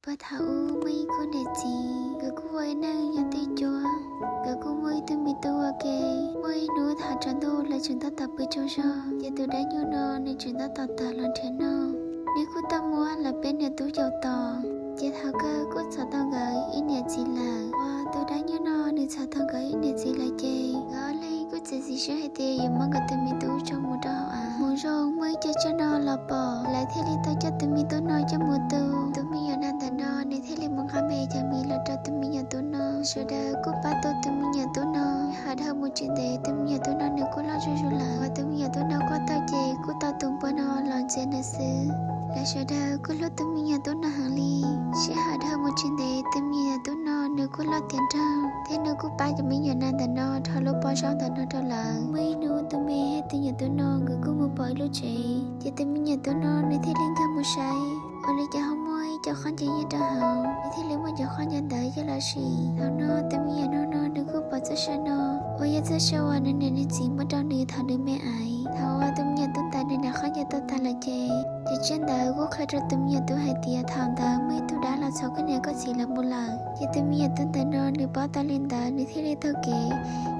Puag thaum ub muaj ib khub niam txiv, nkawd kuj ua ib neeg nyob teb cuab. Nkawd kuj muaj ib tug me tub ua ke. Muaj ib hnub thaum tsaus ntuj lawv tseem tab tom pw tsaug zog, ces tus dab nyuj no nws tseem tab tom tawm los nrhiav noj. Nws kuj tau muab lawv peb niam tub caum tos, ces thaum kawg kuj txhom tau nkawd ib niam txiv lawm. Uas tus dab nyuj no nws txhom tau nkawd ib niam txiv lawm ces nkawd ob leeg kuj txiav txim siab hais tias yuav muab nkawd tus me tub tso mus rau hauv av. Hmoov zoo muaj ib co tsiaj no los pom, lawv thiaj li tau coj tus me tub no coj mus tu. Tus me nyuam nas ntawm no nws thiaj li mus nqa me cov mis los rau tus me nyuam tub no. Sawv daws kuj pab tu tus me nyuam tub no. Hais dhau mus tsis ntev tus me nyuam tub no nws kuj loj zuj zus lawm. Uas tus me nyuam tub no quaj tau ces kuj tau tus npua no los ntxias nws xwb. Lawv sawv daws kuj hlub tus me nyuam tub no heev li. Sij hawm dhau mus tsis ntev tus me nyuam tub no nws kuj loj tiav nraug thiab nws kuj pab cov me nyuam nas ntawm no rho lub pob zaub ntawm no rau lawv. Muaj ib hnub tus me thiab tus nyuam tub no nkawd kuj mus pom ib lub tsev, ces tus me nyuam tub no nws thiaj li nkag mus saib, ua li cas ho muaj ib co khaub ncaws nyob rau hauv. Nws thiaj li muab cov khaub ncaws ntawd coj los sim. Thaum no tus me nyuam no no nws kuj pom txoj saw no uas yog txoj saw uas nws niam nws txiv muab rau nws thaum nws me aiv. Thaum uas tus me nyuam tub ntawd nws niam khaub ncaws tau tas lawm ces, ces tsiaj ntawd kuj qhia rau tus me nyuam tub hais tias thaum ntawd muaj ib tug dab los txhom koj niam koj txiv lawv mus lawm. Ces tus me nyuam tub ntawd no nws paub tau li ntawd nws thiaj li taug kev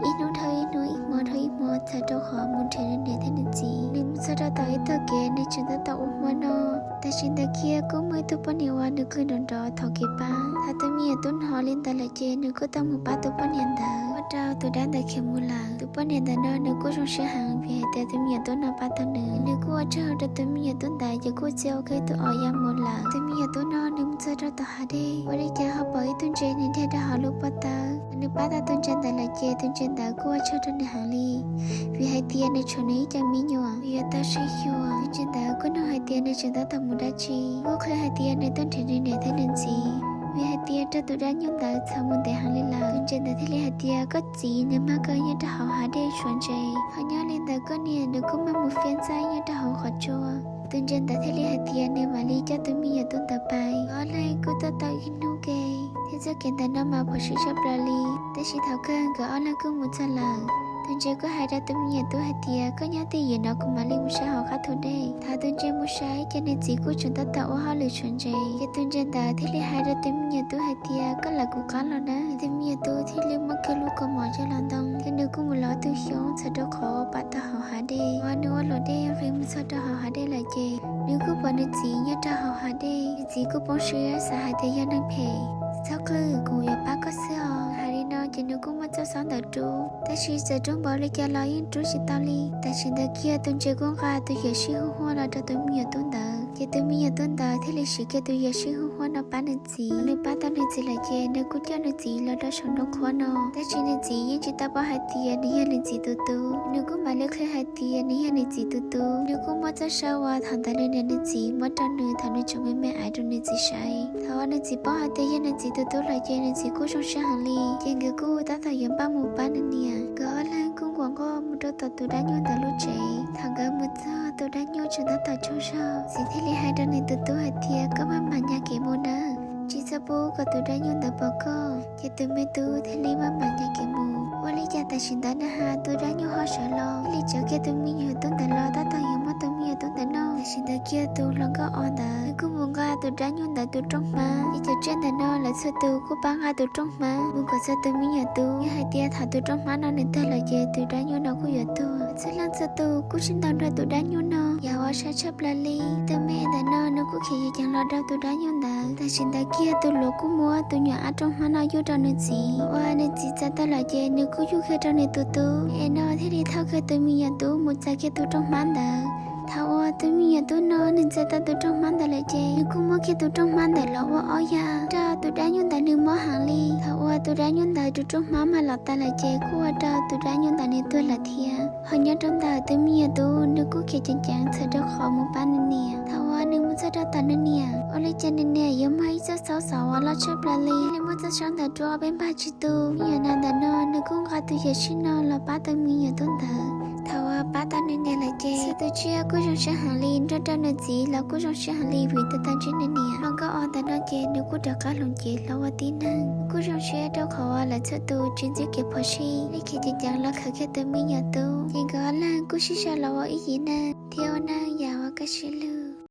ib hnub dhau ib hnub, ib hmo dhau ib hmo, txhawm rau qhov mus nrhiav nws niam thiab nws txiv. Nws mus txog rau tom ib tog kev nws tseem tab tom ua hmo noj. Tam sim ntawd kiag kuj muaj ib tug poj niam uas nws qw nrov nrov thov kev pab. Thaum tus me nyuam tub hnov li ntawd lawm ces nws kuj tau mus pab tus poj niam ntawd, ua rau tus dab ntawd khiav mus lawm. Tus poj niam ntawm no nws kuj zoo siab heev vim hais tias tus me nyuam tub no pab tau nws. Nws kuj ua tsaug rau tus me nyuam tub ntawd ces kuj txia ua ke tus os ya mus lawm. Tus me nyuam tub no nws mus txog rau tom hav dej, ua li cas ho pom ib tug ntses nws dhia rau hauv lub pob tawb. Thaum nws pab tau tus ntses ntawd lawm ces tus ntses ntawd kuj ua tsaug rau nws heev li, vim hais tias nws tshuav nws ib co me nyuam uas yuav tau sib xyuas. Tus ntses ntawd kuj nug hais tias nws tseem tab tom mus dab tsi, kuj qhia hais tias nws tuaj nrhiav nws niam thiab nws txiv, vim hais tias raug tus dab nyuj ntawd txhom mus ntev heev li lawm. Tus ntses ntawd thiaj li hais tias koj txiv nws mag koj nyob rau hauv hav dej suav ntses, ho nyob li ntawd koj niam nws kuj mag mus fiab ntxaij nyob rau hauv qhov tsua. Tus ntses ntawd thiaj li hais tias nws mam li coj tus me nyuam tub ntawd pais. Nkawd ob leeg kuj tuaj tau ib hnub ke, thiab txoj kev ntawm no mas phom sij tshaj plaws li. Tab sis thaum kawg nkawd ob leeg kuj mus txog lawm. Tus ntses kuj hais rau tus me nyuam tub hais tias koj nyob twj ywm no kuv mam li mus saib hauv qab thu dej. Thaum tus ntses mus saib ces nws txiv kuj tseem tab tom ua hauj lwm suav ntses, ces tus ntses ntawd thiaj li hais rau tus me nyuam tub hais tias koj lawv kuv qab los na. Tus me nyuam tub thiaj li muab kiag lub kaus mom coj los ntoo, ces nws kuj mus lov tus xyoob txhawm rau qhov uas pab tau hauv hav dej. Uas nws ua luam dej nqis mus txog rau hauv hav dej lawm ces nws kuj pom nws txiv nyob rau hauv hav dej. Nws txiv kuj poob siab xav hais tias yog neeg phem, txhob qw, kuv yuav pab koj xwb os. Hais li no ces nws kuj muab txoj xyoob ntawd rub, tab sis txawm rub npaum li cas los yeej rub tsis tau li. Tam sim ntawd kiag tus ntses kuj nqa tus yuam sij huj huaj los rau tus me nyuam tub ntawd, ces tus me nyuam tub ntawd thiaj li siv kiag tus yuam sij huj huaj no pab nws txiv. Nws pab tau nws txiv lawm ces nws kuj coj nws txiv los rau saum nroog qhuab no, tab sis nws txiv yeej tsis tau paub hais tias nws yog nws txiv tus tub. Nws kuj mam li qhia hais tias nws yog nws txiv tus tub. Nws kuj muab txoj saw uas thaum ntawd nws niam nws txiv muab rau nws thaum nws tseem me me aiv rau nws txiv saib. Thaum uas nws txiv paub hais tias yog nws txiv tus tub lawm ces nws txiv kuj zoo siab heev li, ces nkawd kuj tab tom yuav npaj mus pab nws niam. Nkawd ob leeg kuj nquam nquaj mus rau tom tus dab nyuj ntawd lub tsev. Thaum nkawd mus txog tus dab nyuj tseem tab tom tsaug zog, txiv thiaj li hais rau nws tus tub hais tias koj maj mam nyas kev mus nawb, tsis txhob pub kom tus dab nyuj ntawd pom koj. Ces tus me tub thiaj li maj mam nyas kev mus. Ua li cas tam sim ntawd na has tus dab nyuj ho sawv los, thiaj li tsaws kiag tus me nyuam tub ntawd los tab tom yuav muab tus me nyuam tub ntawd noj. Tam sim ntawd kiag tus hluas nkauj os ntawd nws kuj mus nqa tus dab nyuj ntawd tus rooj hmab, ces cov tsiaj ntawm no lawv txhua tus kuj pab nqa tus rooj hmab mus kom txog tus me nyuam tub. Yog hais tias thaum tus rooj hmab no nws tuag lawm ces tus dab nyuj no kuj yuav tuag. Txhua leej txhua tus kuj sib ntaus nrog tus dab nyuj no, yam uas sai tshaj plaws li. Tus me ntawm no nws kuj khiav ceev ceev los rau tus dab nyuj ntawd. Tam sim ntawd kiag tus hluas kuj muab tus nyuam ab rooj hmab no yuj rau nws txiv. Uas nws txiv txav tau lawm ces nws kuj yuj kiag rau nws tus tub. Es no thiaj li thauj kiag tus me nyuam tub mus txais kiag tus rooj hmab ntawd. Thaum uas tus me nyuam tub no nws txais tau tus rooj hmab ntawd lawm ces nws kuj muab kiag tus rooj hmab ntawd los ua ob yam rau tus dab nyuj ntawd nws mob heev li. Thaum uas tus dab nyuj ntawd tus rooj hmab mas los tas lawm ces kuj ua rau tus dab nyuj ntawd nws tuag lawm thiab. Ho nyob rau ntawm tus me nyuam tub nws kuj khiav ceev ceev txhawm rau qhov mus pab nws niam. Thaum uas nws mus txog rau tom nws niam, ua li cas nws niam yuav muaj ib txoj xauv xov uas loj tshaj plaws li, thiaj li muab txoj xauv ntawd rub ob peb npag tsis tu. Me nyuam nas ntawm no nws kuj nqa tus yuam sij no los pab tus me nyuam tub ntawd. Thaum uas pab tau nws niam lawm ces txhua tus tsiaj kuj zoo siab heev li, nrog rau nws txiv los kuj zoo siab heev li vim tau tau ntsib nws niam. Hluas nkauj os ntawm no ces nws kuj rov qab hloov cev los ua tib neeg, kuj zoo siab rau qhov uas lawv txhua tus tsis ntxub kev phom sij li, khiav ceev ceev los khaws kiag tus me nyuam tub. Ces nkawd ob leeg kuj sib sau los ua ib yim neeg thiab ua neej yam uas kaj siab lug.